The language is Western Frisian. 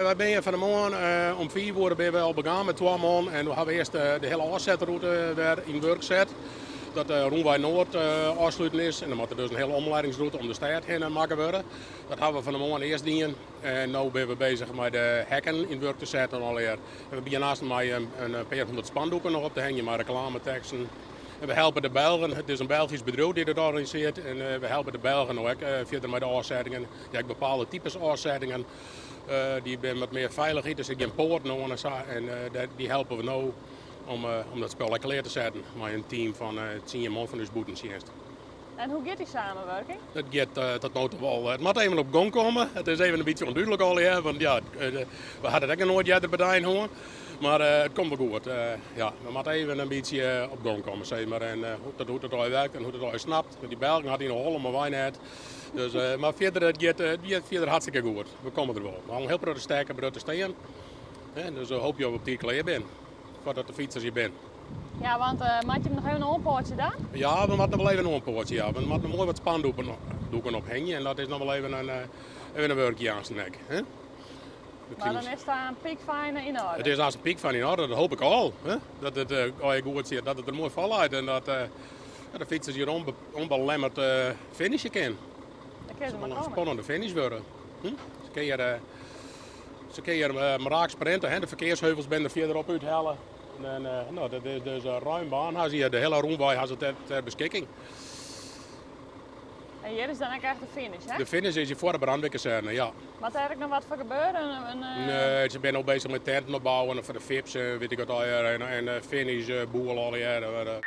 Wy binne fan 'e moarn om 5 oere binne we al begaan mei twa man en we hawwe earst de hiele ôfsetrûte wer yn wurk set. Dat de rûnwei Noard ôfsluten is en dan moat der dus in hiele omleidingsrûte om de stêd hinne makke wurde. Dat hawwe we fan 'e moarn earst dien en no binne we bezich mei de hekken yn wurk te setten allegear. En we begjinne aanst mei in pear hûndert spandoeken noch op te hingjen mei reklameteksten. En we helpe de Belgen, it is in Belgysk bedriuw dy't it organisearret en we helpe de Belgen no ek fierder mei de ôfsettingen. Je ha ek bepaalde types ôfsettingen. Dy binne wat mear feilichheid, der sit gjin poarten oan en sa. En dy helpe we no om dat spul ek klear te setten mei in team fan tsien man fan ús bûtentsjinst. En hoe giet dy samenwurking? It giet tot no toe wol. It moat even op gong komme. It is even in bytsje ûndúdlik allegear, want ja, we ha it ek noch noait earder bedein hân. Mar it komt wol goed. Ja, we moatte even in bytsje op gong komme, sis mar. En hoe't it allegear werkt en hoe't it allegear snapt. Want dy Belgen ha it yn 'e holle, mar wy net. Dus, mar fierder, it giet fierder hartstikke goed. We komme der wol. We ha in hiel protte stekken brut stean. Dus we hoopje dat we op tiid klear binne, foardat de fytsers hjir binne. Ja, want moat je him noch even oanpoatsje dan? Ja, we moatte noch wol even oanpoatsje, ja. We moatte noch moai wat spandoeken ophingje en dat is noch wol even in wurkje aansten ek. Hè? Mar dan is it in piekfijn yn oarder? It is aanst in piekfijn yn oarder, dat hoop ik al. Hè? Dat it allegear goed sit, dat it der moai fol leit en dat de fytsers hjir ûnbelemmerd finishe kin. Dan kinne se mar in komme. spannende finish wurde. Hm? Se kinne hjir, se kinne hjir mar raak sprinte, hè? De ferkearsheuvels binne der fierderop úthelle. En, no, dat is dus ruim baan ha se hjir. De hiele rûnwei ha se ter beskikking. En hjir is dan ek echt de finish, hè? De finish is hjir foar de brandweerkazerne, ja. Moat der ek noch wat foar gebeure? In, Nee, se binne al bezich mei tenten opbouwen foar de VIP's, weet ik wat allegear. En finish boel allegear.